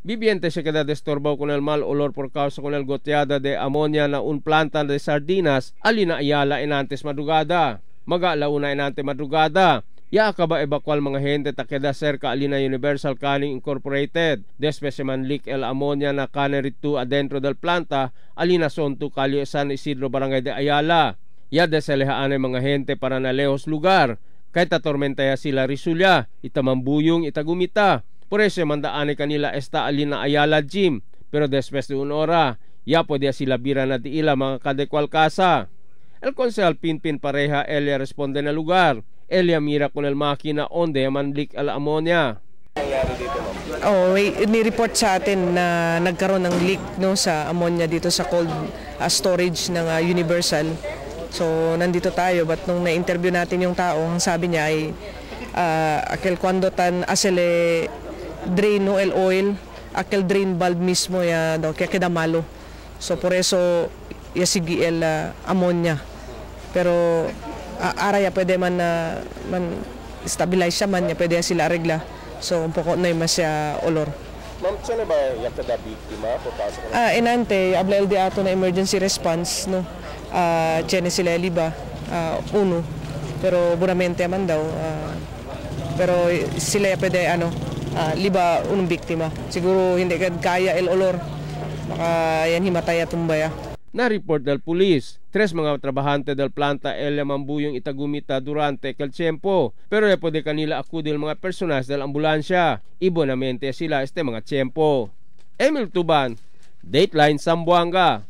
Viviente se queda destorbado con el mal olor por causa con el goteada de amonia na un planta de sardinas alina Ayala en antes madrugada. Maga 1 en ante madrugada. Ya acaba evacuar mga gente ta queda cerca alina Universal Canning Incorporated. Después se man leak el amonia na cannery 2 adentro del planta alina Sonto Kalye San Isidro Barangay de Ayala. Ya deselehaan mga gente para na lejos lugar. Kahit tormenta ya sila risulya, itamambuyong itagumita. Por eso mandaane kanila esta alina Ayala Gym. Pero después de una hora, ya podía sila bira na diila mga kadekwal casa. El concejal Pinpin Pareja Elia responde na lugar. Elia mira con el máquina onde man leak el ammonia. Oh, may ni-report sa atin na nagkaroon ng leak, no, sa ammonia dito sa cold storage ng Universal. So nandito tayo, but nung na-interview natin yung tao, ang sabi niya ay aquel cuando tan asele drain, no, el oil, aquel drain valve mismo ya daw kaya queda malo. So por eso ya sige el ammonia. Pero ara ya pwede man na man stabilize siya man ya pwede sila arregla. So un poco no hay mas ya olor. Ma'am, saan ba ya kada biktima por causa con Enante habla el de ato na emergency response, no. Tiene sila liba uno, pero buramente man daw pero sila ya pwede ano liba unong biktima. Siguro hindi kad kaya el olor. Baka yan himatay at tumbaya. Na-report del pulis, tres mga trabahante del planta Elia Mambuyong itagumita durante el tiempo, pero ya pwede kanila akudil mga personas del ambulansya. Ibonamente sila este mga tiempo. Emil Tuban, Dateline Zamboanga.